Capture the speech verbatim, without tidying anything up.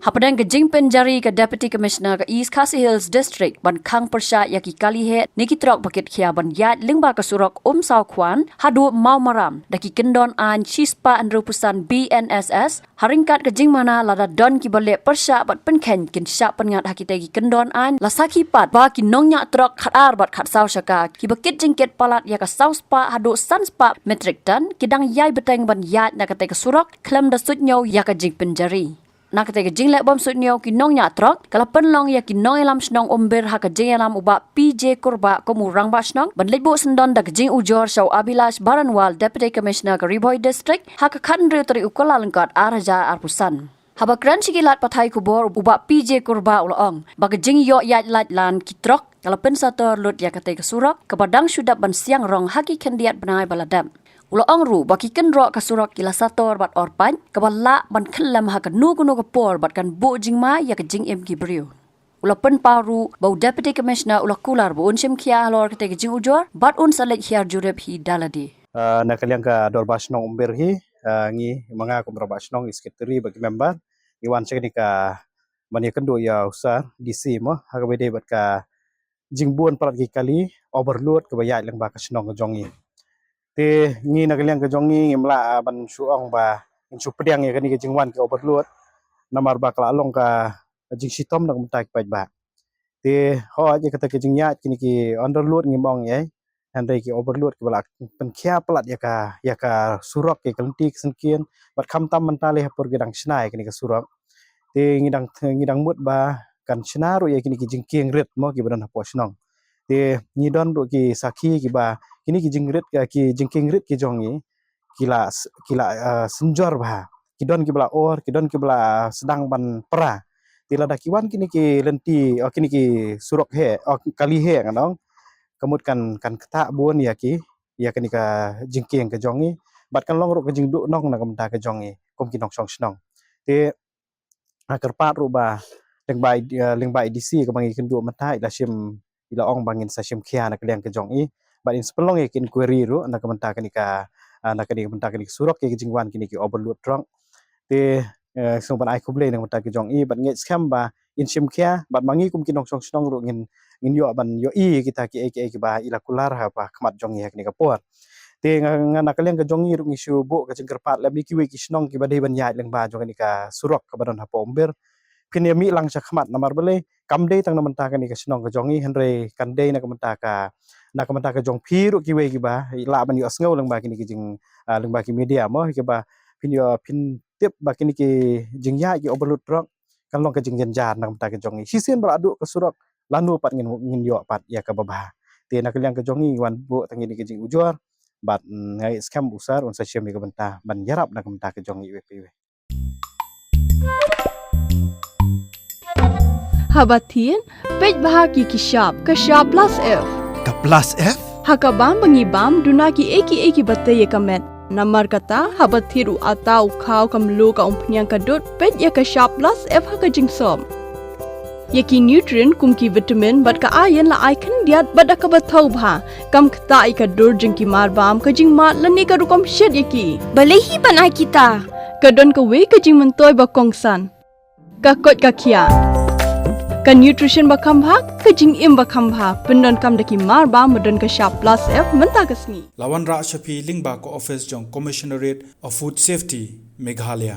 Hapdeng ka jingpynjari ka Deputy Commissioner ka East Khasi Hills District ban khang pyrshah ïa ki kali heh ne ki trok ba kit khia ban ïaid lyngba ka surok Umsaw Khwan haduh Mawmaram da ki kyndon aiñ shispah hynriewphew san B N S S, ha ryngkat ka jingmana lada don kiba leh pyrshah bad pynkheiñ kin shah pynngat ha kitei ki kyndon aiñ, la sakhi pat ba ki nongñiah trok khatar bad khatsaw shaka kiba kit jingkit palat ïa ka sawspah haduh sanspah metric ton ki dang ïai bteng ban ïaid na katei ka surok khlem da suidñiew ïa ka jingpynjari. Na katei ka jingleh bym suidñiew ki nongñiah trok ka la pynlong ïa ki nongïalam shnong Umbir ha ka jingïalam u Bah P J Kurbah kum u Rangbah Shnong ban leit buh syndon da ka jingujor sha u Abhilash Baranwal, Deputy Commissioner ka Ri Bhoi District, ha ka khathynriew tarik u Kyllalyngkot ar hajar arphew san. Haba kren sha ki lad pathai khubor, u Bah P J Kurbah u la ong ba ka jingïoh ïaid lait lan ki trok ka la pynsator lut ïa katei ka surok kaba dang shu dep ban siang rong ha ki khyndiat bnai ba la dep. U la ong ruh ba ki kynroh ka surok ki la sator bad orpait kaba lah ban khyllem ha kano kano ka por bad kan buh jingma ïa ka jingim ki briew. U la pynpaw ruh ba u Deputy Commissioner u la kular ba un shim khia halor katei ka jingujor bad un sa leit hiar jurip hi da lade. Ah, na ka liang ka Dorbar Shnong Umbir hi, ah, ngi ma nga kum Rangbah Shnong, i Secretary bad ki member ngi wan sha kane ka ban ïakynduh ïa u Sir D C mo, ha kaba ïadei bad ka jingbun palat ki kali overload kaba ïaid lyngba ka shnong ka jong ngi. Te ngi na ka liang ka jong ngi ngim lah, ah, ban shu ong ba ngin shu pdiang ïa kane ka jingwan ki overload, namar ba ka la long ka jingshitom na ka bynta ki paidbah. Te hooid, ïa kata ka jingïaid kine ki underload ngim ong ei, hynrei ki overload kiba la pynkhia palat ïa ka, ïa ka surok, ïa ka lynti ka syngkien, bad khamtam mynta lei ha por ki dang shna ïa kine ki surok. Te ngi dang, ngi dang mut ba kan shna ruh ïa kine ki jingkieng rit mo kiba don hapoh shnong. Te ngi don ruh ki sakhi kiba kine ki jingrit, ki jingkieng rit ki jong ngi ki la s-, ki la, eh, synjor bha. Ki don kiba la or, ki don kiba la sdang ban pra. Te lada ki wan kine ki lynti, oh, kine ki surok heh, oh, kali heh ngan ong, ka mut kan, kan ktah bun ïa ki, ïa kane ka jingkieng ka jong ngi. Bad kan long ruh ka jingduhnong na ka bynta ka jong ngi kum ki nongshong shnong. Te nga kyrpad ruh ba lyngba i, eh, lyngba i D C kaba ngi kynduh mynta, i la shim, i la ong ba ngin sa shim khia na ka liang ka jong i. Bad in sa pynlong ïa ki inquiry ruh na ka bynta kane ka, ah, na kane ka bynta kane ka surok, ïa ka jingwan kine ki overload truck. Te, eh, sngewbha ban ai khublei na ka bynta ka jong i bad ngeit skhem ba in shim khia bad ma ngi kum ki nongshong shnong ruh ngin, ngin ïoh ban ïohi ïa kita kiei kiei kiba i la kular ha khmat jong i ha kane ka por. Te nga, nga na ka liang ka jong ngi ruh ngi shu buh ka jingkyrpad lem ïa kiwei ki shnong kiba dei ban ïaid lyngba jong kane ka surok kaba don hapoh Umbir, phin ïa mih lang sha khmat namar balei kam dei tang na ka bynta kane ka shnong ka jong ngi, hynrei kan dei na ka bynta ka, na ka bynta ka jong phi ruh kiwei kiba lah ban ïohsngew lyngba kine ki jing, ah, lyngba ki media mo, kiba phin ïoh, phin tip ba kine ki jingïaid ki overload truck kan long ka jingjynjar na ka bynta ka jong ngi. Shisien ba la duh ka surok, lano pat ngin, ngin ïoh pat ïa kaba bha. Te na ka liang ka jong ngi wan buh tang kine ki jingujor bad, mm, nga ngeit skhem u Sir un sa shim ïa ka bynta ban ïarap na ka bynta ka jong ngi iwei pa iwei. Haba thied, peit bha ki ki shap, ka shap plus F. Ka plus F? Ha ka bam ba ngi bam, duna kiei kiei kiba tei ïa ka met. Namar kata, haba thied u atta, u khaw, ka mluh, ka umphniang, ka dud, peit ïa ka shap plus F ha ka jingsop. Ïa ki nutrient kum ki vitamin bad ka iron la ai khyndiat bad da kaba thaw bha. Kam ktah ïa ka dur jong ki marbam, ka jingmad lane ka rukom shet ïa ki. Balei hi ban ai kita? Ka don kawei ka jingmyntoi ba kongsan. Ka koit ka khiah. Ka nutrition ba kham bha, ka jingim ba kham bha. Pyndonkam da ki marbam ba don ka shap plus F mynta ka sngi. La wanrah sha phi lyngba ka office jong Commissionerate of Food Safety, Meghalaya.